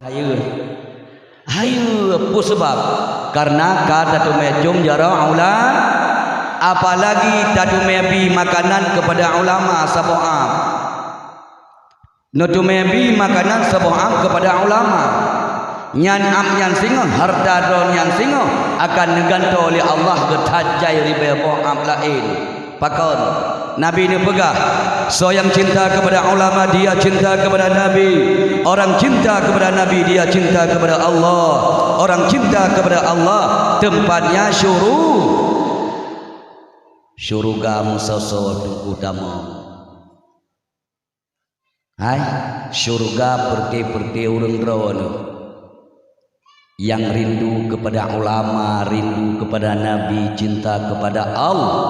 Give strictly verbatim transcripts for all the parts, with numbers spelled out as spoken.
Hayeue. Hayeue, peue sabab? Karena ka tateumé com jaroe ulama, apalagi tateumé bi makanan keupada ulama saboh am. Neuteumé bi makanan saboh am keupada ulama. Nyan am nyan singoh, hareuta droe nyan singoh akan neugantoe lé Allah geuthat jai ribée boh am laén. Pakon? Nabi neupeugah, "Soe nyang cinta keupada ulama, dia cinta keupada Nabi. Orang cinta keupada Nabi, dia cinta keupada Allah. Orang cinta keupada Allah, tempatnya syuru-, syuruga meusoe-soe teungku tamong." Hai, syuruga peureute-peureute ureuëng droeneuh. Nyang rindu keupada ulama, rindu keupada Nabi, cinta keupada Allah.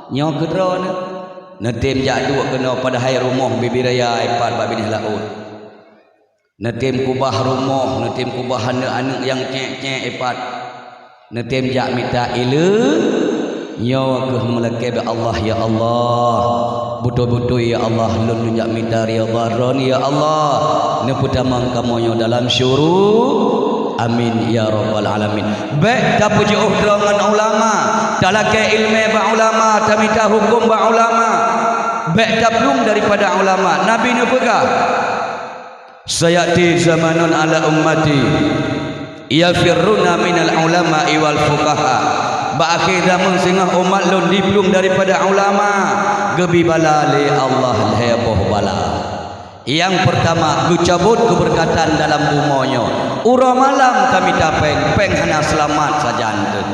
Nyoe keu droeneuh. Neutem jak duek keunoe padahai rumoh bibi raya ipat bak binéh laôt. Neutem kubah rumoh, neutem kubah aneuëk-aneuëk nyang cék-cék ipat. Neutem jak mita ileue, nyoe kheueh meulakée bak Allah, "Ya Allah, beutôi-beutôi ya Allah, lôn jak mita ridha Droeneuh ya Allah, neupeutamong kamoe nyoe dalam syuru." Amin ya rabbal alamin. Bék tapeujiôh droe ngon ulama, talakée iéleumé bak ulama, tamita huköm bak ulama. Bék taplueng daripada ulama. Nabi neupeugah, "Sayati zamanun ala ummati yafirruna minal ulama'i wal fuqaha." Bak akhé zaman singoh umat lôn diplueng daripada ulama, geubi bala lé Allah lhée boh bala. Nyang peurtama, geucabot keubeurkatan dalam bumoe nyoe. Uroe malam tamita péng, péng hana seulamat sajan teuh.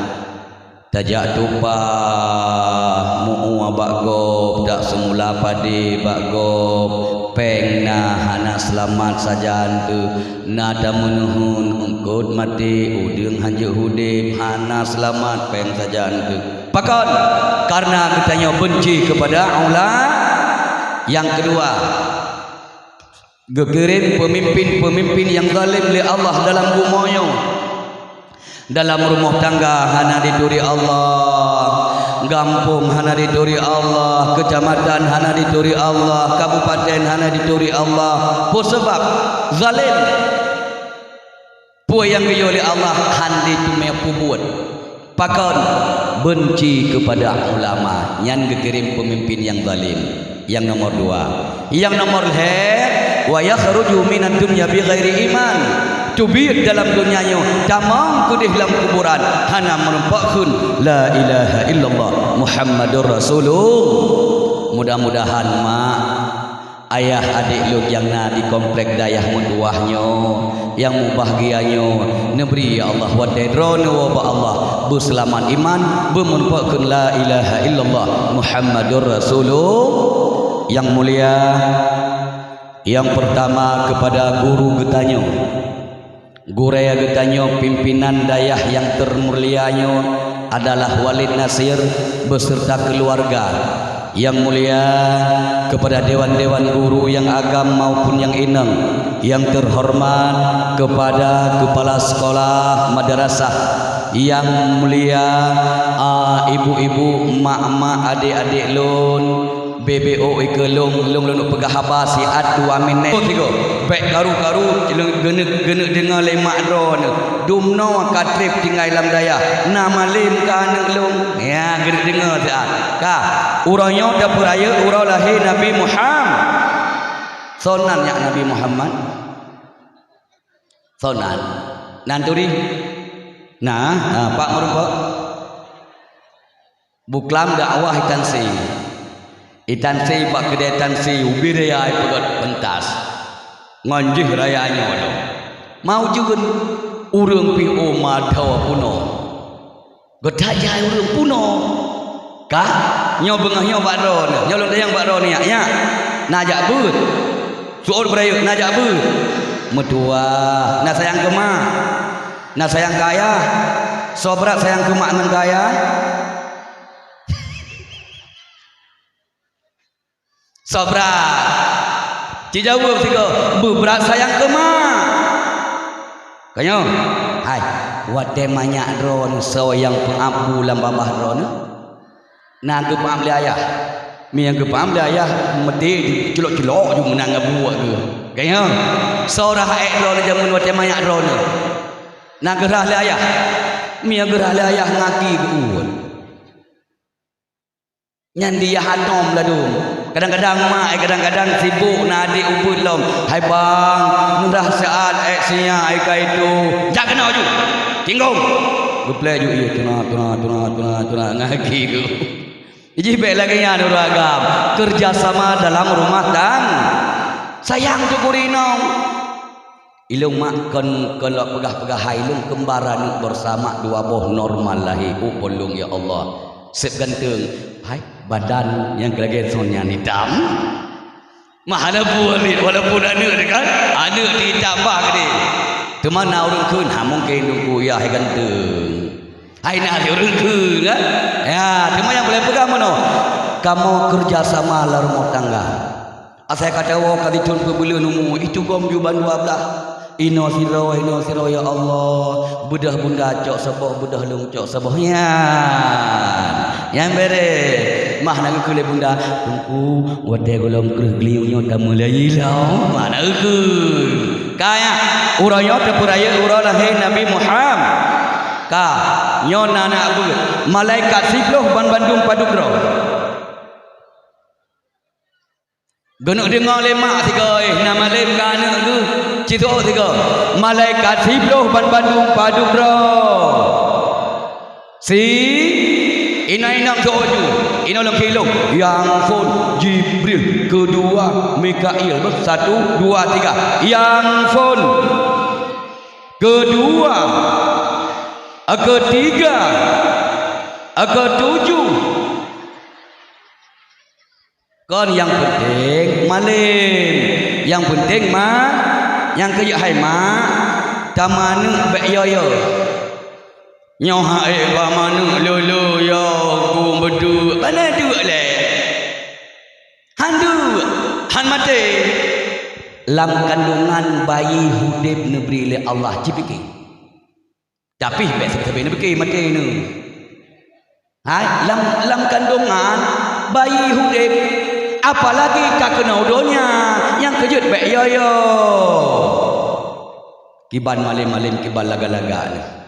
Tajak tupa, meu-ue bak gob, tak seumula padé bak gob, péng na hana seulamat sajan teuh, na tameunuhun eungkot maté, udeueng hanjeuet udeb, hana seulamat péng sajan teuh. Pakon? Karena geutanyoe beunci keupada ula-, nyang keudua, geukirém peumimpén-peumimpén nyang zalém lé Allah dalam bumoe nyoe. Dalam rumoh tangga hana dituri Allah, gampông hana dituri Allah, keucamatan hana dituri Allah, kabupaten hana dituri Allah. Peue sabab? Zalém. Peue nyang geuyue lé Allah hán lé teumé peubuet. Pakon? Beunci keupada ulama, nyan geukirém peumimpén nyang zalém. Nyang nomor dua. Nyang nomor lhée, "Wa yakhruju minad dunya bighairi iman." Teubiet dalam donya nyoe, tamong keudeh lam kuburan, hana meurumpok kheun, "La ilaha illallah Muhammadur Rasulullah." Mudah-mudahan, mak, ayah, adék lôn nyang na di komplek dayah meutuwah nyoe, nyang mubahgia nyoe, neubri, ya Allah, watée droeneuh woe bak Allah, beuseulamat iman, beumeurumpok kheun la ilaha illallah Muhammadur Rasulullah. Nyang mulia, nyang peurtama keupada guru geutanyoe. Gurée geutanyoe, pimpinan dayah nyang teumulia nyoe adalah Walid Nasir beserta keuluwarga. Nyang mulia keupada dewan-dewan guru nyang agam maupun nyang inong, nyang teuhoreumat keupada keupala sekolah madrasah, nyang mulia, a, ibu-ibu, mak-mak, adék-adék lôn, B B O ikeue lôn, lôn lôn peugah haba siat dua minét. Sigoe, bék karu-karu, geuneuk, geuneuk deungoe lé mak droeneuh. Dumnoe ka treb tinggai lam dayah, na malém ka aneuk lôn. Ya, geuneuk deungoe siat. Ka, uroe nyoe tapeurayeuk uroe lahé Nabi Muham-, soe nan nyak Nabi Muhammad? Soe nan? Nan turi? Nah, nah, pak meurumpok. Buklam dakwah itansi. Itansi bak keudée tansi ubé raya ipeugét pentas. Ngon jih raya nyoe lom. Mau jeuet ureuëng pih oma dhoe punoe. Geutajai ureuëng punoe. Kah? Nyoe beungoh nyoe bak droeneuh. Nyoe lôn tanyong bak droeneuh, nyak, nyak. Na jak beuet? Suot beurayeuk, na jak beuet? Meutuwah. Na sayang keu mak? Na sayang keu ayah? Soe brat sayang keu mak ngon keu ayah? Soe brat? Ci jaweueb sigoe, beubrat sayang keu mak. Ka nyoe, hai, watée manyak droeneuh soe nyang peuampu lam babah droeneuh? Na geupeuampu lé ayah. Meunyo geupeuampu lé ayah, meuté culok-culok ju meunan ngon buet geuh. Ka nyoe, Soe rhah ék droeneuh jameun watée manyak droeneuh? Na geurhah lé ayah? Meunyoe geurhah lé ayah, ngaki geuuet. Nyan di yah atom ladôm. Kadang-kadang mak, eh, kadang-kadang sibôk na adék ubeut lom. "Hai bang, murah seuat ék sinyak hai ka itu." "Jak keunoe ju. Tinggong." Geuplè ju ie, tuna, tuna, tuna, tuna, tuna, ngaki geuh. Jih bék lagée nyan ureuëng agam. Kerja sama dalam rumah tang-, sayang teuk keu inong. Ilong mak kon, kon lok peugah-peugah hai ilong kembar aneuk bersama dua boh normal lahé. Oh, polong ya Allah. Seb ganteng. Hai, badan nyang lagée son nyan itam. Mah hana buet lé, walaupun aneuk dia kan, aneuk ditambah gede. Teuma na ureuëng kheun, ha mungken dungku ya hai ganteng. Hai na ureuëng kheun kan? Ya, teuma nyang boleh peugah meunoe. Kamoe kerja sama lam rumah tangga. Asai ka tawoe ka jithon peubeuleuen umu, itu gom ju bandua blah. Inoe sidroe, inoe sidroe, ya Allah. Beudôh bunda cok saboh, beudôh lôn cok saboh. Nyan. Nyan bere. Mah na geukheun lé bunda, "Teungku, watée gohlom kreueh geulinyueng nyoe tameulayeue lom." Mah na geukheun. Ka nyan, uroe nyoe teupeurayeuk uroe lahé Nabi Muhammad. Ka, nyoe na aneuk beuet. Malaikat siploh ban bandum padub droe. Geuneuk deungoe lé mak sigoe, eh, na malém keu aneuk geuh. Cit sigoe. Malaikat siploh ban bandum padub droe. Si, inong-inong seuôt ju. Inong lôn kilong. Nyang phôn Jibril. Keudua Mikail. Beuh, satu, dua, tiga. Nyang phôn. Keudua. Keutiga. Keutujoh. Kon nyang peunteng malém. Nyang peunteng mak, nyang keujeuet hai mak, tamaneuk bék yo-yo. Nyoe hai bak maneuk lolo yo, gum beudeuek, bana duek lé. Han duek, han maté. Lam kandungan bayi udeb neubri lé Allah, cipike. Tapi bék sabe-sabe neupike maté nyoe. Hai, lam, lam kandungan bayi udeb, apalagi ka keunoe donya nyang keujeuet bék yo-yo. Kiban malém-malém, kiban lagak-lagak nyoe.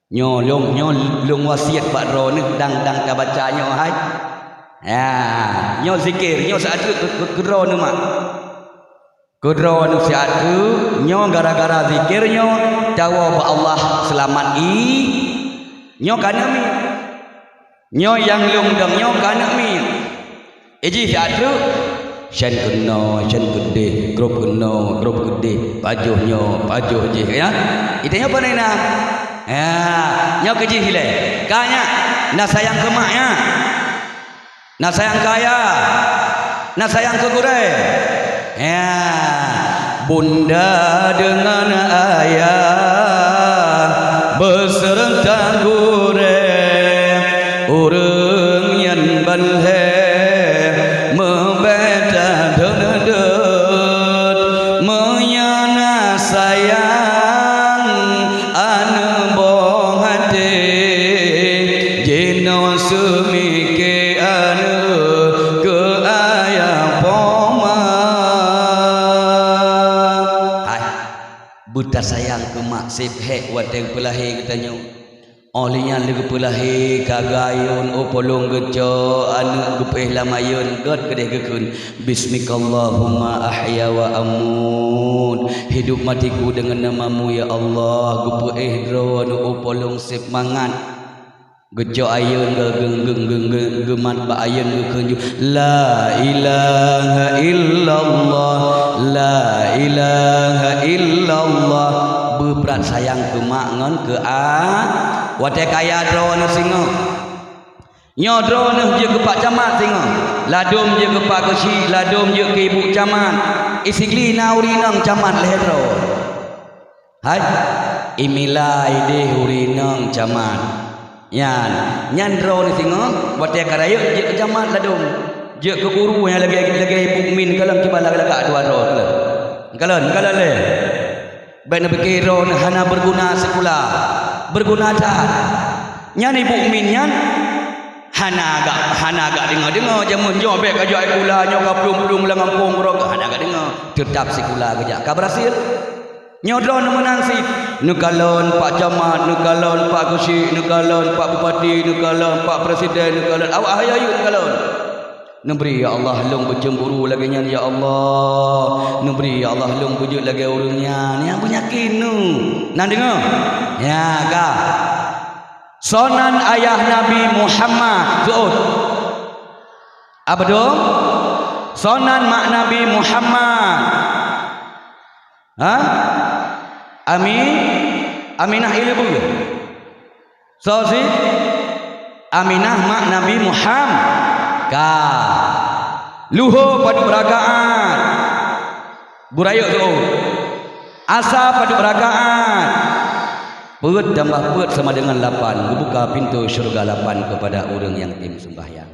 Nyoe lôn, nyoe lôn wasiet bak droeneuh dang, dang tabaca nyoe hai. Ya, nyoe zikir, nyoe seuat keu, keu, keu droeneuh mak. Keudroe neusiat keu nyoe gara-gara zikir nyoe, tawoe bak Allah seulamat i. Nyoe ka neumi. Nyoe nyang lôn dong nyoe ka neumi. Iji siat treuk, syen keunoe, syen keudeh, grob keunoe, grob keudeh, pajoh nyoe, pajoh jih, ya. Ita nyoe pane na? Ya, nyoe keujih ilée. Ka nyak, na sayang keu mak nyak. Na sayang keu ayah, na sayang keu gurée. Ya, bunda deungon ayah beuseureuta gurée, ureuëng nyan ban lhée meubeda deuet-deuet. Meunyoe na sayang aneuk boh até, jinoe seumike aneuk keu ayah poma. Hai, beutasayang keu mak seb hék watée geupeulahé geutanyoe. Óh lheueh nyan lé geupeulahé ka geuayôn, oh polong geucok aneuk geupeuéh lam ayôn, gét keudeh geukheun, "Bismikallahumma ahya wa amut." Hidup matiku dengan namamu ya Allah, geupeuéh droeneuh, oh polong seb mangat. Geucok ayôn geu-, geu-, geumat bak ayôn geukheun ju, "La ilaha illallah, la ilaha illallah." Beubrat sayang keu mak ngon keu a. Watée kaya droeneuh singoh. Nyoe droeneuh jeuet keu pak camat singoh. Ladôm jeuet keu pak keuchik, ladôm jeuet keu ibu camat. Isigli na ureuëng inong camat lhée droe. Hai, imila ideh ureuëng inong camat. Nyan, nyan droeneuh singoh, watée ka rayeuk jeuet keu camat ladôm. Jeuet keu guru nyang lagée, lagée ibu min kalon kiban lagak-lagak dua droe kalon. Kalon, kalon lé. Bék neupike droeneuh hana beuguna sikula. Beuguna that. Nyan ibu min nyan, Hana gak, hana gak deungoe-deungoe, jameun nyoe bèk ka jok sikula, nyoe ka plueng-plueng lam gampông keudroe, hana gak deungoe. Teutap sikula geujak, ka berhasil. Nyoe droe neumeunan cit, neukalon pak camat, neukalon pak geuchik, neukalon pak bupati, neukalon pak presiden, neukalon awak hayeue neukalon. Neubri, ya Allah, lôn beucemburu lagèe nyan, ya Allah. Neubri, ya Allah, lôn beujeuet lagèe ureueng nyan, nyang beunyakin nu. Na deungoe? Ya, ka. Soe nan ayah Nabi Muhammad? Jaweueb. Abdul? Soe nan mak Nabi Muhammad? Ha? Ami? Aminah ileubeu. Soe cit? Aminah mak Nabi Muhammad. Ka. Luho padub rakaat? Beurayeuk jaweueb. Asa padub rakaat? Peuet tambah peuet sama dengan lapan. Geubuka pintoe syeuruga lapan keupada ureueng nyang tem seumbahyang.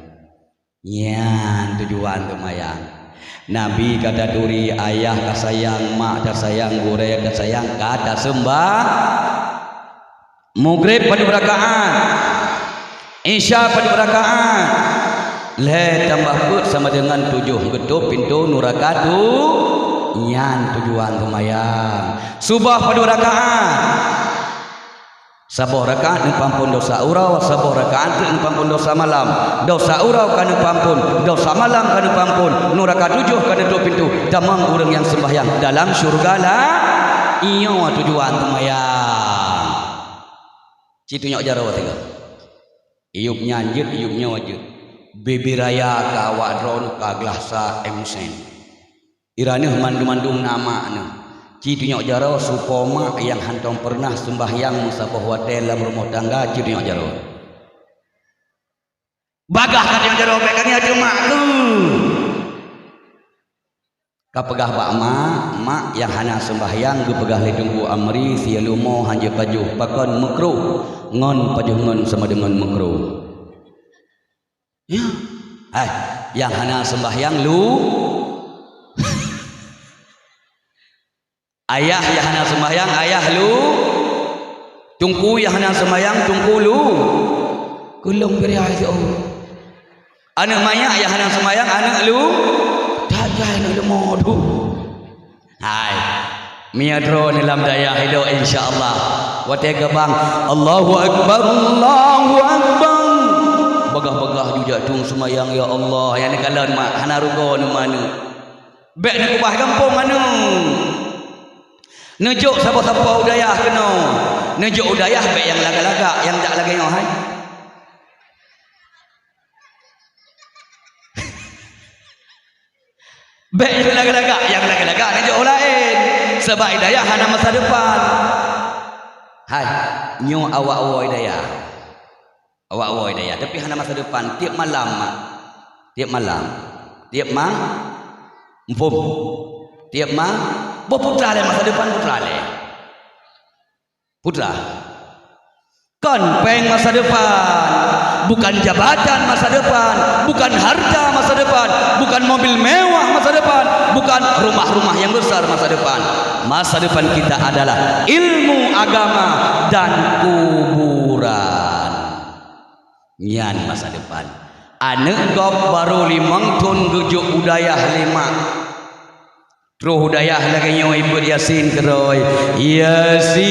Nyan tujuan seumayang. Nabi ka taturi, ayah ka sayang, mak ka sayang, gurèe ka sayang, ka taseumbah. Maghrib padub rakaat? Isya padub rakaat? Lhèe tambah peuet sama dengan tujoh, geutôp pintoe nuraka tu. Nyan tujuan seumayang. Suboh padub rakaat? Saboh rakaat neupeuampôn dosa uroe, saboh rakaat teuk neupeuampôn dosa malam. Dosa uroe ka neupeuampôn, dosa malam ka neupeuampôn, nuraka tujoh ka neutôp pintoe. Tamong ureueng nyang seumbahyang dalam syeuruga la-, nyoe tujuan seumayang. Ci tunyok jaroe sigoe. Iyup nyan jeuet, iyup nyoe jeuet. Bibiraya ka awak droeneuh ka glah sa M sen. Iraneuh mandum-mandum na mak neuh. Ci tunyok jaroe su po mak nyang hántom peureunah seumbahyang meusaboh watèe lam rumoh tangga, ci tunyok jaroe. Bagaih ka tunyok jaroe, bèk ka ngieng ateueh mak keuh. Ka peugah bak mak, mak nyang hana seumbahyang geupeugah lé Teungku Amri, siat leumo hanjeuet pajoh, pakon meukruh, ngon pajoh ngon sama deungon meukruh. Ya. Hai, nyang hana seumbahyang lu. Ayah nyang hana seumbahyang, ayah lu. Teungku nyang hana seumbahyang, teungku lu. Keu lôn bri ayah. Aneuk manyak nyang hana seumbahyang, aneuk lu. That jai aneuk leumo tu. Hai. Meunyoe droeneuh lam dayah ilok, insya Allah. Watèe geubang, Allahu Akbar, Allahu Akbar. Bagaih-bagaih ju jak tueng seumayang, ya Allah. Nyang neukalon mak, hana rugoe neuh mak neuh. Bèk neukeubah gampông aneuk. Neujok sapo-sapo u dayah keunoe. Neujok u dayah bèk nyang lagak-lagak, nyang jak lagèe nyoe hai. Bèk nyang lagak-lagak, nyang lagak-lagak neujok u laén. Sabab i dayah hana masa depan. Hai, nyoe awak woe i dayah. Awak woe i dayah, tapi hana masa depan. Tiep malam, mak. Tiep malam. Tiep ma-, muphom. Tiep ma-, boh putra lé masa depan putra lé. Putra. Kon péng masa depan, bukan jabatan masa depan, bukan harta masa depan, bukan mobil mewah masa depan, bukan rumah-rumah yang besar masa depan. Masa depan kita adalah ilmu agama dan kuburan. Nyan masa depan. Aneuk gob barô limong thon geujok u dayah lé mak. Troh u dayah lagèe nyoe ipeuet Yasin keudroe. Yasin.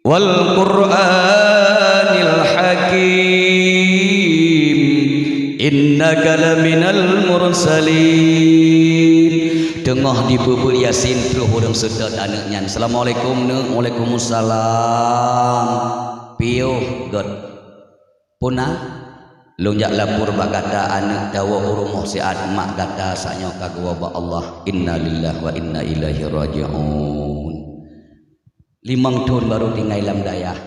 Wal Qur'anil Hakim. Innaka laminal mursalin. Teungoh dipeubuet Yasin, troh ureueng seutôt aneuk nyan. "Assalamualaikum, Neuk." "Waalaikumsalam." "Piôh gèt." "Peue na?" "Lôn jak lapor bak gata, aneuk tawoe u rumoh siat, mak gata saat nyoe ka geuwoe bak Allah." Innalillahi wa inna ilaihi raji'un. Limong thon barô tinggai lam dayah.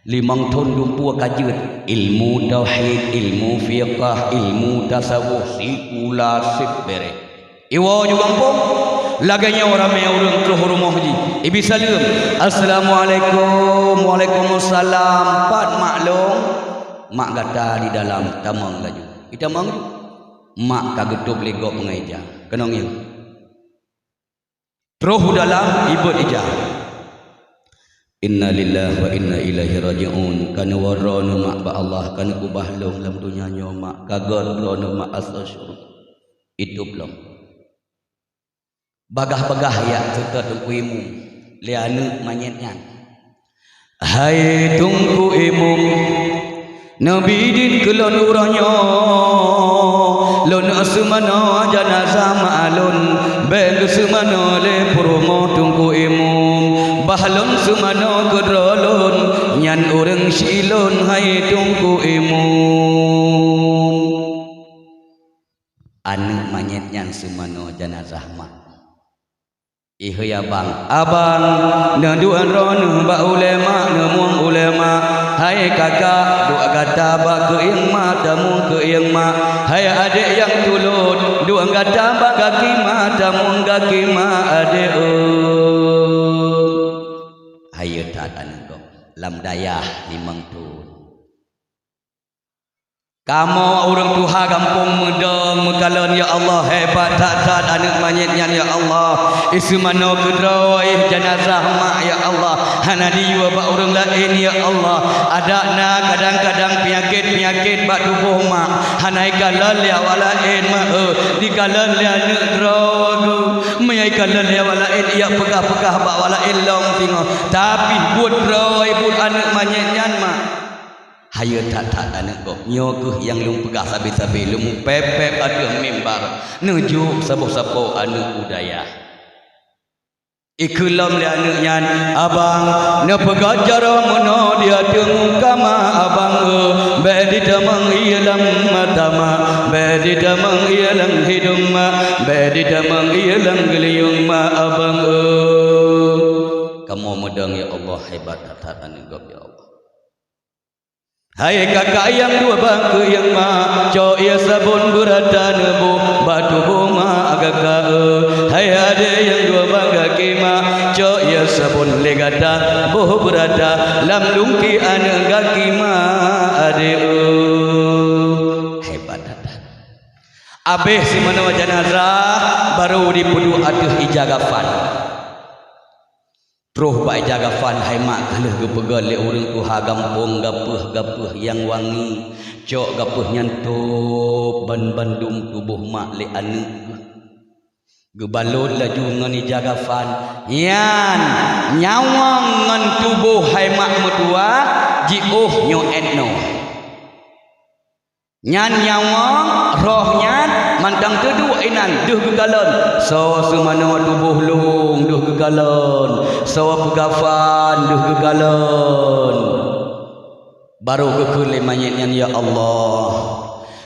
Limong thon lumpue ka jeuet. Ilmu tauhid, ilmu fiqah, ilmu tasawuf, sikula seb bèrèh. Iwoe ju gampông, lagèe nyoe ramé ureueng troh u rumoh jih. Ibi saleuem, "Assalamualaikum." "Waalaikumsalam." "Pat mak lôn?" "Mak gata di dalam, tamong laju." Itamong laju. Mak ka geutôb lé gob ngon ija. Keunong nyan. Troh u dalam, ibeuet ija. Innalillahi wa inna ilaihi raji'un. Ka neuwoe droeneuh mak bak Allah, ka neukeubah lôn lam donya nyoe mak, ka gét droeneuh mak asoe syeuruga. Itôb lom. Bagah-bagah jak seutôt Teungku Imum lé aneuëk manyét nyan. Hai Teungku Imum, neubi idin keu lôn uroe nyoe, lôn seumanoe janazah mak lôn, bék geuseumanoe lé peurumoh Teungku Imum. Bah lôn seumanoe keudroe lôn, nyan ureuëng si lôn hai Teungku Imum. Aneuëk manyét nyan seumanoe janazah mak. Iheuy abang, abang, neuduek droeneuh bak ulée mak, neumueng ulée mak. Hai kakak, duek gata bak keuieng mak, tamueng keuieng mak. Hai adék nyang tulot, duek gata bak gaki mak, tamueng gaki mak adék eu. Hayeue that aneuëk gob lam dayah limong thon. Kamoe ureuëng tuha gampông meudong meukalon, ya Allah, hebat that-that aneuëk manyét nyan, ya Allah. Iseumanoe keudroe janazah mak, ya Allah, hana jiyue bak ureuëng laén, ya Allah. Adak na kadang-kadang peunyakét-peunyakét bak tuboh mak, hana ikalon lé awak laén mak, eh, dikalon lé aneuëk droe geuh. Meunyo ikalon lé awak laén, ijak peugah-peugah bak awak laén lom singoh, tapi buet droe buet aneuëk manyét nyan mak. Hayeue that-that aneuëk gob, nyoe kheueh nyang lôn peugah sabe-sabe lôn meupéb-péb ateueh mimbar, neujok saboh-saboh aneuëk u dayah. Ikheun lom lé aneuëk nyan, "Abang, neupeugah jaroe meunoe di ateueh muka ma abang eu, bék ditamong ié lam mata ma, bék ditamong ié lam hidong ma, bék ditamong ié lam geuliyong ma abang eu." Kamoe meudong, ya Allah, hebat that-that aneuëk gob, ya Allah. Hai kakak nyang dua bak keuieng ma, cok ié sabon beurata neuboh bak tuboh ma kakak eu. Hai adék nyang dua bak gaki ma, cok ié sabon lé gata boh beurata lam lungki aneuëk gaki ma adék eu. Hebat that-that. Abéh seumanoe janazah, barô jipeuduek ateueh ija kafan. Troh bak ija kafan, hai mak, ka lheueh geupeugah lé ureuëng tuha gampông gapeueh-gapeueh nyang wangi, cok gapeueh nyan tôb ban-bandum tuboh mak lé aneuëk geuh. Geubalot laju ngon ija kafan, nyan nyawöng ngon tuboh hai mak meutuwah jiôh nyoe 'et noe. Nyan nyawöng roh nyan mantong teuduek inan deuh geukalon, soe seumanoe tuboh lôn deuh geukalon, soe peukafan deuh geukalon. Barô geukheun lé manyét nyan, "Ya Allah,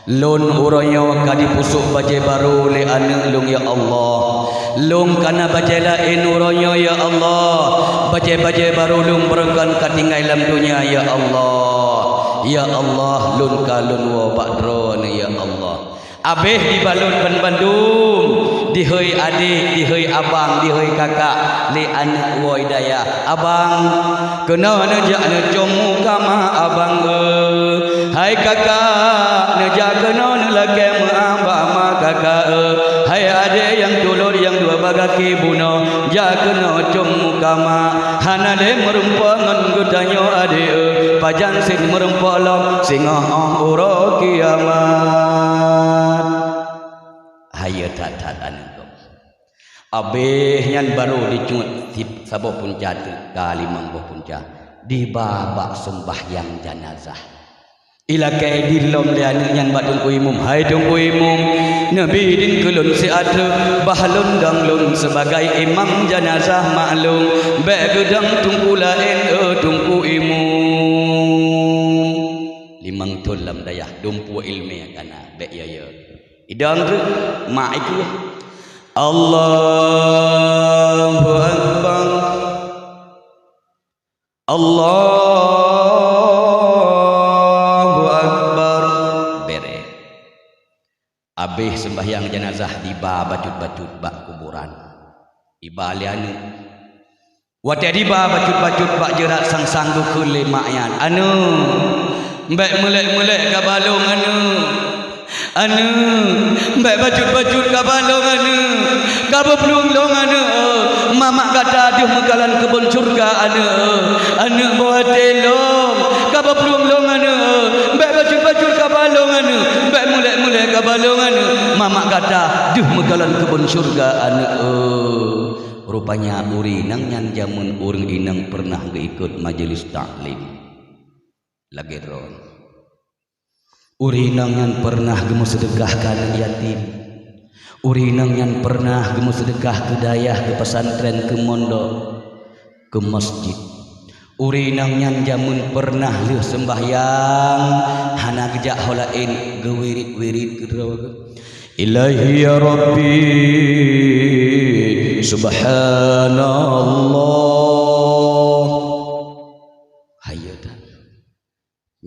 lôn uroe nyoe ka jipusok bajée barô lé aneuëk lôn, ya Allah. Lôn ka na bajée laén uroe nyoe, ya Allah. Bajée-bajée barô lôn beureukan ka tinggai lam donya, ya Allah. Ya Allah, lôn ka lôn woe bak Droeneuh, ya Allah." Abéh jibalot ban-bandum, dihôi adék, dihôi abang, dihôi kakak, lé aneuëk woe dayah. Abang, keunoe neujak neucom muka ma abang eu. Hai kakak, neujak keunoe neulakée meuah bak ma kakak eu. Hai adék nyang tulot nyang dua bak gaki bunoe, jak keunoe com muka ma. Hana lé meurumpok ngon geutanyoe adék eu. Pajan sit meurumpok lom singoh óh uroe kiamat. Hayeue that-that aneuëk gob. Abéh nyan barô jicut sit saboh punca teuk, ka limong boh punca, diba bak seumbahyang janazah. Ilakée idin lom lé aneuëk nyan bak teungku imum, "Hai teungku imum, neubi idin keu lôn siat treuk, bah lôn dong lôn sibagai imam janazah mak lôn, bék geudong teungku laén, eu teungku imum." Limong thon lam dayah, dumpeue iéleumé ka na, bék yo-yo. Idong treuk, mak ikeu. Allahu Akbar. Allahu Akbar. Bereh. Abéh seumbahyang janazah diba bacut-bacut bak kuburan. Iba lé aneuëk. Watée diba bacut-bacut bak jeurat sang-sang geukheun lé mak nyan, "Aneuëk, bék meulék-meulék kaba lôn aneuëk. Aneuëk, bék bacut-bacut kaba lôn aneuëk. Ka beuplueng lôn aneuëk, eu. Mamak gata deuh meukalon keubon syeuruga aneuk, aneuk boh até lôn, ka baplueng lôn aneuk, bèk bacut-bacut kaba lôn aneuk, bèk mulèe-mulèe kaba lôn aneuk. Mamak gata deuh meukalon keubon syeuruga aneuk. Rupanya ureueng inong nyan jameun ureueng inong pernah geuikot majelis taklim. Lagèe droe. Ureueng inong nyan pernah geumeuseudeukah keu aneuk yatim. Ureueng inong nyan pernah geumeuseudeukah keu dayah, keu pesantren, keu mondok, keu masjid. Ureueng inong nyan jameun pernah lheueh seumbahyang hana geujak ho laén, geuwirit-wirit keudroe geuh, "Ilahi ya Rabbi, subhanallah." Hayeue that.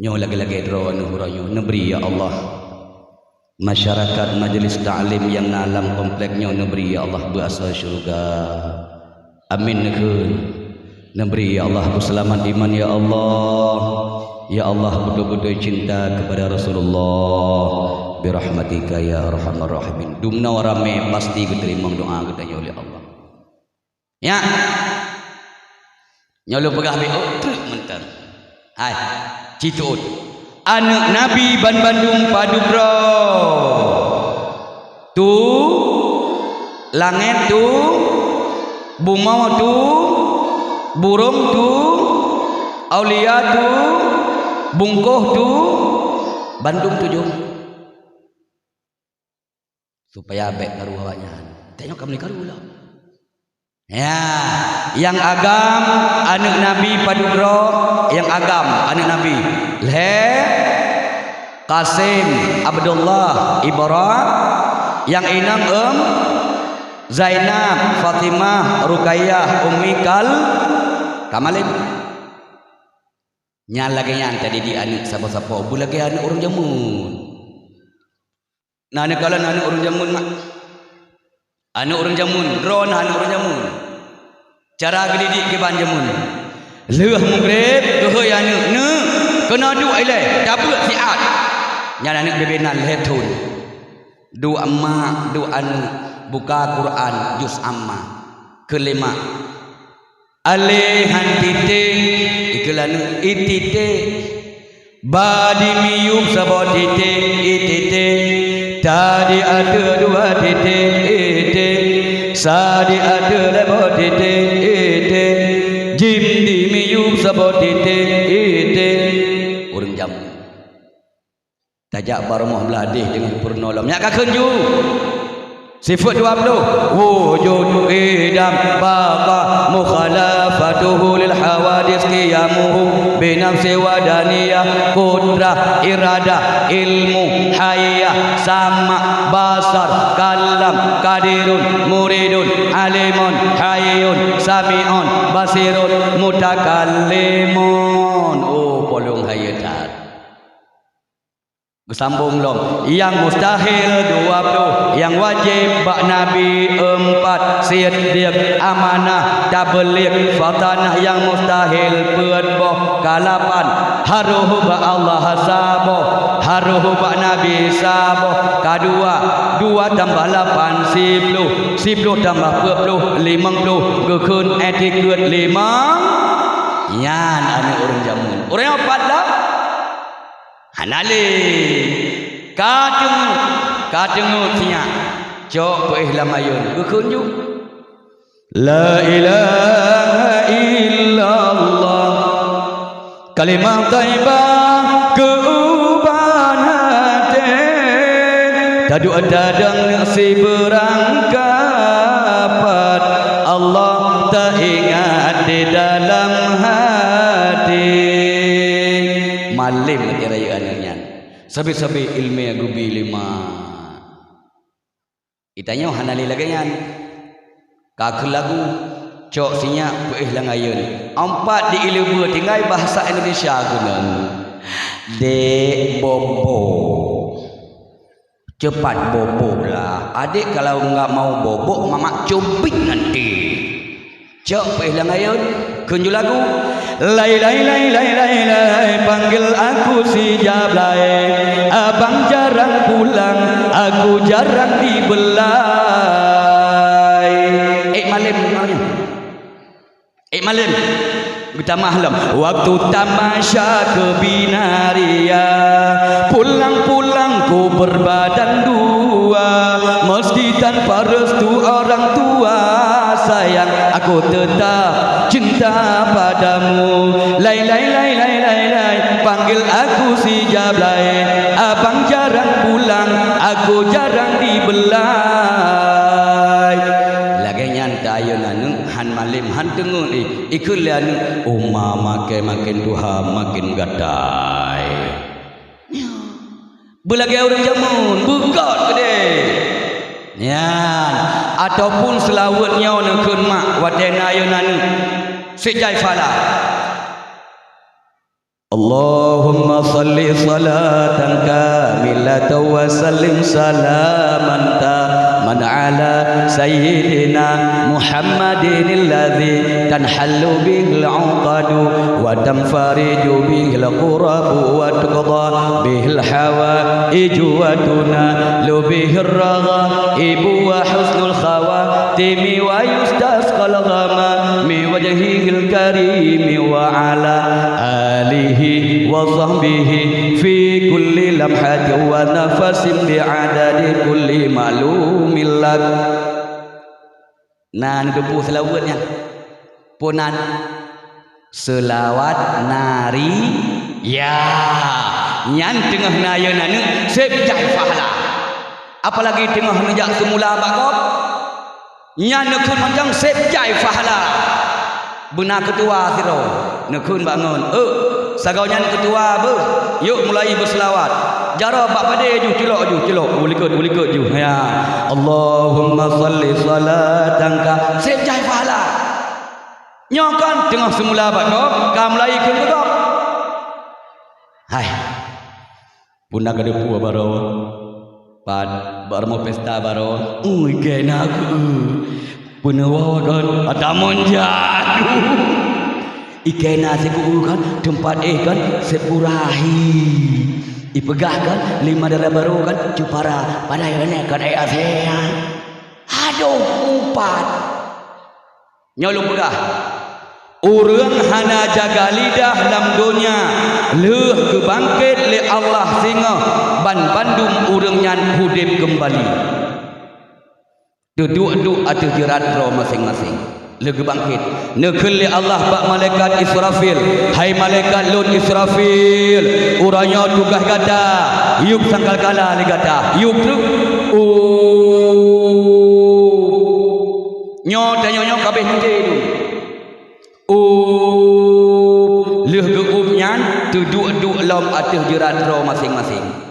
Nyoe lagèe-lagèe droeneuh uroe nyoe neubri, ya Allah. Masyarakat majelis taklim nyang na lam komplek nyoe neubri, ya Allah, beuasoe syeuruga. Amin neukheun. Neubri, ya Allah, beuseulamat iman, ya Allah. Ya Allah, beutôi-beutôi cinta kepada Rasulullah. Birahmatika ya arhamar rahimin. Dumnoe ramè pasti geuteurimong doa geutanyoe lé Allah. Nyak. Nyoe lôn peugah beu, oh, treuk mantong. Hai, cituut. Aneuk Nabi banmandum padub droe. Tu, langèt tu, bumoe tu, burông tu, aulia tu, bungkôh tu, bandum tujoh. Supaya bèk karu awaknyan. Tanyoe ka meuninggai karu lom. Ya, nyang agam aneuk Nabi padub droe, nyang agam aneuk Nabi. Lhèe, Qasim, Abdullah, Ibra, nyang inong em, Zainab, Fatimah, Ruqayyah, Ummi Kal, Kamalin. Nyan lagèe nyan tadidik aneuk sapo-sapo, beulagèe aneuk ureueng jameun. Na neukalon aneuk ureueng jameun mak. Aneuk ureueng jameun, droeneuh aneuk ureueng jameun. Cara geudidik kiban jameun. Lheueh mugreb, geuhôi aneuk, "Neuk, keunoe duek ilèe, tabeuet siat." Nyan aneuk bibi nan lhèe thôn. Duek mak, duek aneuk, buka Quran, juz amma. Kheun lé mak, "Alèh han titék," ikheun lé aneuk, "I titék." "Ba dimiyueb saboh titék, i titék. Ta diateueh dua titék, i titék. Sa diateueh lhèe boh titék, i titék. Jim dimiyueb saboh titék, i titék." Ureueng jameun. Tajak bak rumoh blah deh deungon peurunoe lom. Nyak ka kheun ju. Sifeuet dua ploh. Wujud, qidam, baqa, mukhalafatuhu lil hawadits, qiyamuhu bi nafsi wahdaniyah, qudrah, iradah, ilmu, hayah, sama', basar, kalam, qadirun, muridun, alimun, hayyun, sami'un, basirun, mutakallimun. Oh, polong hayeue that. Geusambong lom, nyang mustahil dua ploh, nyang wajéb bak Nabi empat, siddiq, amanah, tabligh, fatanah, nyang mustahil peuet boh, kalapan, harôh bak Allah saboh, harôh bak Nabi saboh, kadua, dua tambah lapan, siploh, siploh tambah peuet ploh, limong ploh, geukheun itikeuet limong, nyan aneuk ureueng jameun. Ureueng nyoe pat lom? Hana lé. Ka teungeut, ka teungeut sinyak. Cok peuéh lam ayôn, geukheun ju. La ilaha illallah. Kalimah thaibah keu uban até. Taduek tadong sibeurangkapat. Allah taingat di dalam hati. Malem lagèe rayeuk aneuk nyan. Sabe-sabe ileumèe geubi lé mak. Geutanyoe hana lé lagèe nyan. Ka kheun lagu, cok sinyak peuéh lam ayôn. Empat di ileumèe tinggai bahasa Indonesia keunan. Dek Bobo. Cepat bobo lah. Adik kalau enggak mau bobo, mamak cubit nanti. Cok peuéh lam ayôn, kheun ju lagu. Lai, lai, lai, lai, lai, lai, panggil aku si Jablay. Abang jarang pulang, aku jarang dibelai. Eh, malem, malem. Malem, geutamah lom. Waktu tamasya ke Binaria, pulang-pulang ku berbadan dua. Meski tanpa restu orang tua, sayang, aku tetap cinta padamu. Lai, lai, lai, lai, lai, lai, panggil aku si Jablay. Abang jarang pulang, aku jarang dibelai. Lagèe nyan ta ayeuna nyoe. Han malem, han teungeut, eh, ikheun lé aneuk, "Uma makin-makin tuha, makin gatai." Nyoe. Beulagèe ureueng jameun, beugöt keudéh. Nyan, ataupun seulaweuet nyoe neukheun mak, watèe na ayeuna nyoe. Sép jai pahala. Allahumma shalli shalatan kamilatan wa sallim salaman tamman ala sayyidina Muhammadin alladzi tanhallu bihil 'uqadu wa tanfariju bihil kurabu wa tuqda bihil hawaiju wa tunalu bihir raghaibu wa husnul khawatimi wa yustasqal ghamami wajhihil karimi wa ala alihi wa sahbihi fi kulli lamhatin wa nafasin bi'adadi kulli ma'lumin lak. Na neuteupeue seulaweuet nyan? Peue nan? Seulaweuet nari, ya. Nyan teungoh na ayeuna nyoe sép jai pahala. Apalagi teungoh neujak seumula bak gob. Nyan neukheun mantong sép jai pahala. Beuna keutua sidroe neukheun bak ngon, "Eh, sagoe nyan keutua beuh, yuk mulai beuseulaweuet." Jaroe bak padé juh, culok juh, culok, ulikot, ulikot juh. Ya, Allahumma shalli shalatan ka, sép jai pahala. Nyoe kan teungoh seumula bak gob, ka mulai kheun keu gob. Hai. Peue na ka teupeue baroe? Pat, bak rumoh pesta baroe? Ui, kena ku. Peunewoe kon, ata mon jadu. Ikena siku kon, teumpat éh kon, sepurahi. Ipeugah kon, lima dara baroe kon, cupara. Padahai kon éh asée. Adoh, mupat. Nyoe lôn peugah, ureuëng hana jaga lidah lam donya, lheueh geubangket lé Allah singoh, banmandum ureuëng nyan udeb keumbali. Teuduek-duek ateueh jeurat droe maséng-maséng. Lheueh geubangket, neukheun lé Allah bak malaikat Israfil, "Hai malaikat lôn Israfil, uroe nyoe tugaih gata, yueb sangkakala lé gata, yueb treuk." Nyoe tanyoe nyoe ka abéh teuntée dum. Up, lheueh geuup nyan teuduek-duek lom ateueh jeurat droe maséng-maséng.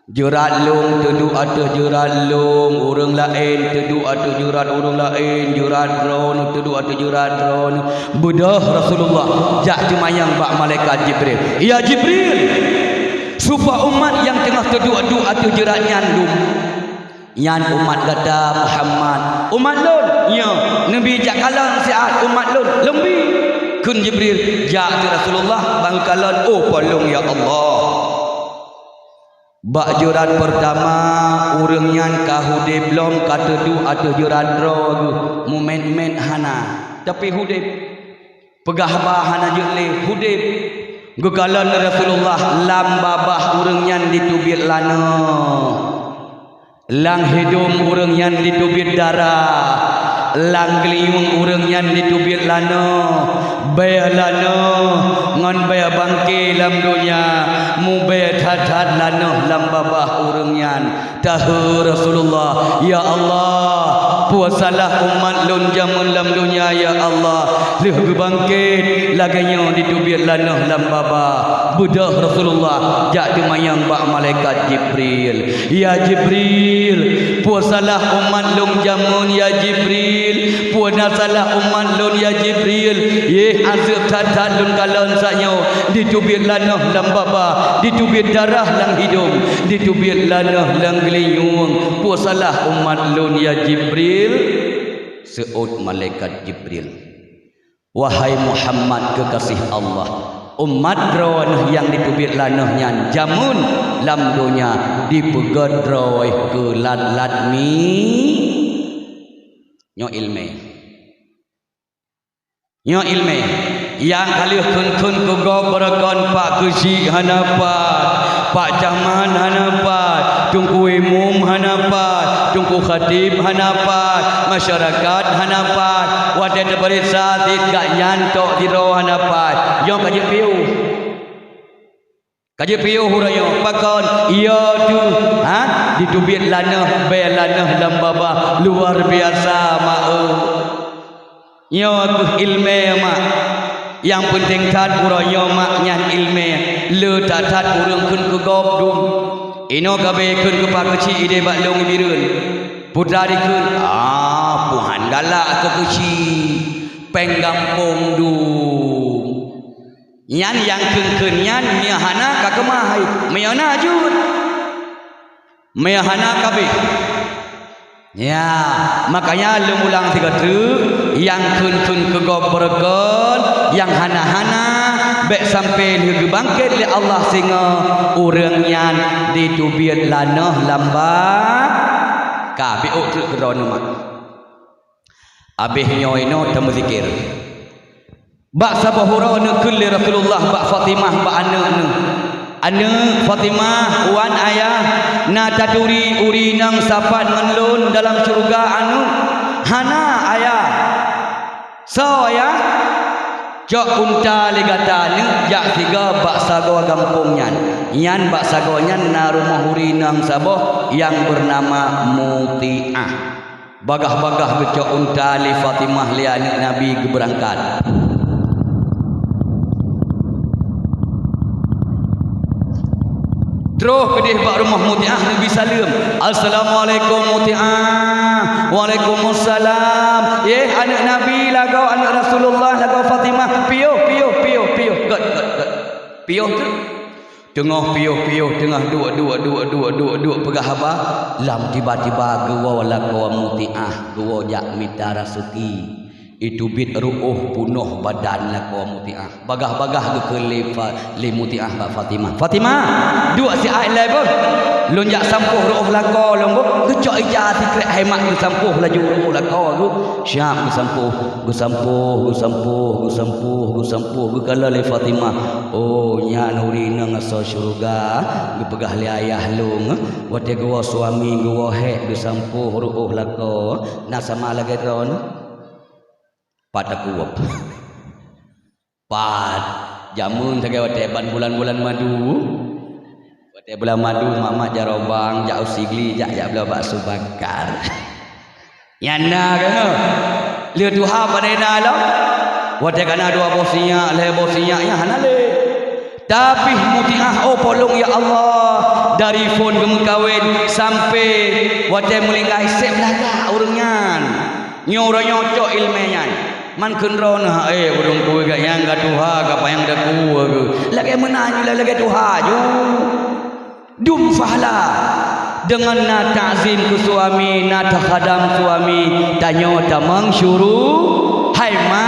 Jeurat lôn teuduek ateueh jeurat lôn, ureuëng laén teuduek ateueh jeurat ureuëng laén, jeurat droeneuh teuduek ateueh jeurat droeneuh. Beudôh Rasulullah jak teumanyong bak malaikat Jibril, "Ya Jibril, soe po umat nyang teungoh teuduek-duek ateueh jeurat nyan dum?" "Nyan umat gata Muhammad." "Umat lôn?" "Nyo." "Neubi jak kalon siat umat lôn." "Lôn bi." Kheun Jibril, "Jak teuk Rasulullah, ban kalon." "Oh, po lôn ya Allah." Bak jeurat peurtama, ureuëng nyan ka udeb lom, ka teuduek ateueh jeurat droe geuh, mumet-met hana, tapi udeb. Peugah haba hana jeuet lé, udeb. Geukalon Rasulullah lam babah ureuëng nyan jiteubiet lanoe. Lam hidom ureuëng nyan jiteubiet darah. Lam geulinyueng ureuëng nyan jiteubiet lanoe. Bée lanoe ngon bée bangke lam donya, mubée that-that lanoe lam babah ureuëng nyan. Taheu Rasulullah, "Ya Allah, peue salah umat lôn jameun lam donya, ya Allah, lheueh geubangket lagée nyoe jiteubiet lanoe lam babah." Beudôh Rasulullah jak teumanyong bak malaikat Jibril, "Ya Jibril, peue salah umat lôn jameun, ya Jibril? Peue na salah umat lôn, ya Jibril? Yeh, azeub that-that lôn kalon saat nyoe, jiteubiet lanoe lam babah, jiteubiet darah lam hidom, jiteubiet lanoe lam geulinyueng. Peue salah umat lôn, ya Jibril?" Seuôt malaikat Jibril, "Wahai Muhammad keukaséh Allah, umat droeneuh nyang jiteubiet lanoe nyan jameun lam donya jipeugét droe keu lat-lat mi." Nyoe iéleumé. Nyoe ileumèe. Nyang ka lheueh kheun-kheun keu gob beureugon Pak Keuchik hana pat, Pak Camat hana pat, Teungku Imum hana pat, Teungku Khatib hana pat, masyarakat hana pat. Watèe teupeuriksa cit gobnyan tok sidroe hana pat. Nyoe ka jeuet piôh. Ka jeuet piôh uroe nyoe, pakon? Iya teuh, ha? Diteubiet lanoh, bèe lanoh lam babah, luar biasa, mak, eu. Nyoe keuh ileumèe, mak. Nyang peunteng that uroe nyoe, mak, nyan ileumèe. Le that-that ureueng kheun keu gob dum. Inoe ka bèe kheun keu Pak Keuchik idéh bak lôn i Bireuen. Putra dikheun, ah, puhan galak keu Keuchik. Pèng gampông dum. Nyan nyang kheun-kheun nyan, meunyo hana ka keumah hai, meunyo na jeuet, meunyo hana ka abéh. Ya, makanya lôn ulang sigoe teuk, nyang kheun-kheun keu gob beureugon, nyang hana-hana, bèk sampoe lheueh geubangkét lé Allah singoh, ureueng nyan diteubiet lanoh lam ba-, ka abéh ôk treuk keudroe neuh mak. Abéh nyoe inoe tameuzikir. Bak saboh uroe neukheun lé Rasulullah bak Fatimah bak aneuk neuh, "Aneuk Fatimah, wan ayah, na taturi uri nyang sapat ngon lôn dalam syeuruga aneuk?" "Hana, ayah." "Soe, ayah?" "Cok unta lé gata neuk jak sigoe bak sagoe gampông nyan. Nyan bak sagoe nyan na rumoh uri nyang saboh nyang beunama Mutiah." Bagaih-bagaih geucok unta lé Fatimah lé aneuk Nabi geubeurangkat. Troh keudéh bak rumoh Mutiah, Nabi saleuem, "Assalamualaikum Mutiah." "Waalaikumsalam." "Yeh, aneuk Nabi lagoe, aneuk Rasulullah lagoe Fatimah." "Piôh, piôh, piôh, piôh." Gèt, gèt, gèt. Piôh teuk. Teungoh piôh-piôh, teungoh duek-duek, duek-duek, duek-duek peugah haba, lam tiba-tiba geuwoe lakoe Mutiah, geuwoe jak mita raseuki. Iteubiet reuôh peunoh badan lakoe Mutiah. Bagaih-bagaih geukheun lé Fa-, lé Mutiah bak Fatimah, "Fatimah, duek siat ilèe beuh. Lôn jak sampôh reuôh lakoe lôn beuh." Geucok ija sikrek hai mak geusampôh laju reuôh lakoe geuh. Siap geusampôh, geusampôh, geusampôh, geusampôh, geusampôh, geukalon lé Fatimah. "Oh, nyan uri nyang asoe syeuruga, geupeugah lé ayah lôn, watèe geuwoe suami geuwoe hék geusampôh reuôh lakoe, na sama lagèe droeneuh." Pat takuwöb. Pat, jameun sagai watèe ban bulan-bulan madu. Watèe bulan madu, mak-mak jaroe bang, jak u Sigli, jak, jak bloe bakso bakar. Nyan na keunoe. Lheueh tuha padahai na lom. Watèe ka na dua boh sinyak, lhèe boh sinyak, nyan hana lé. Tapi Mutiah, oh polong ya Allah, dari phon geumeukawen sampai watèe meuninggai, seb lagak ureueng nyan. Nyoe uroe nyoe cok ileumèe nyan. Man kheun droeneuh, "Eh, ureueng peue gata nyang ka tuha, ka panyang daku geuh." Lagèe meunan ju, lagèe tuha ju. Dum fahla. Deungon na takzim keu suami, na takhadam suami, tanyoe tamong syuru-, hai ma.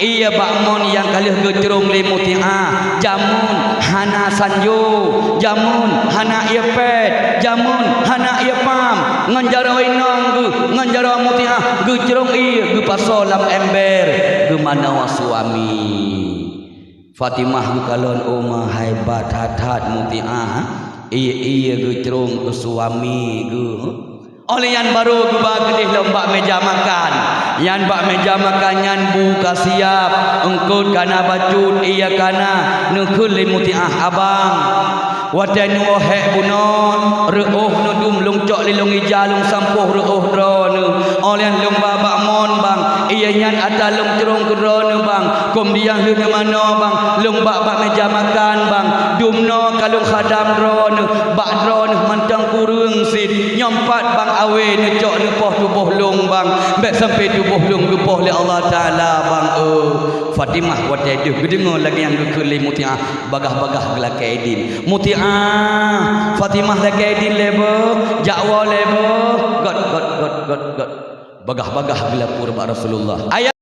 Iya bak mon nyang ka lheueh geucrông lé Mutiah, jameun hana sanjo, jameun hana ié pet, jameun hana ié pam, ngon jaroe inong geuh, ngon jaroe Mutiah geucrông ié geupasoe lam ember, geumanoe suami. Fatimah geukalon, "Oh ma, hai ba that-that Mutiah, ié-ié geucrông keu suami geuh." Óh lheueh nyan barô geuba keudéh lom bak meuja makan. Nyan bak meuja makan nyan bu ka siap, eungkôt ka na bacut, ié ka na, neukheun lé Mutiah, "Abang, watèe neuwoe hék bunoe, reuôh neudum lôn cok lé lôn ija lôn sampôh reuôh droeneuh. Óh lheueh nyan lôn ba bak mon, Bang, ié nyan ata lôn crông keu droeneuh, Bang. Keumudian lheueh neumanoe, Bang, lôn ba bak meuja makan, Bang. Dumnoe ka lôn khadam droeneuh, bak droeneuh mantong kureueng cit. Nyoe pat, Bang, awé neucok neupoh tuboh lôn, Bang. Bèk sampoe tuboh lôn geupoh lé Allah Taala, Bang, eu." Fatimah watèe deuh geudeungoe lagèe nyang geukheun lé Mutiah, bagaih-bagaih geulakèe idin. "Mutiah, Fatimah lakèe idin lé beuh, jak woe lé beuh." Göt, göt, göt, göt, göt. Bagaih-bagaih geulapor bak Rasulullah. Ayah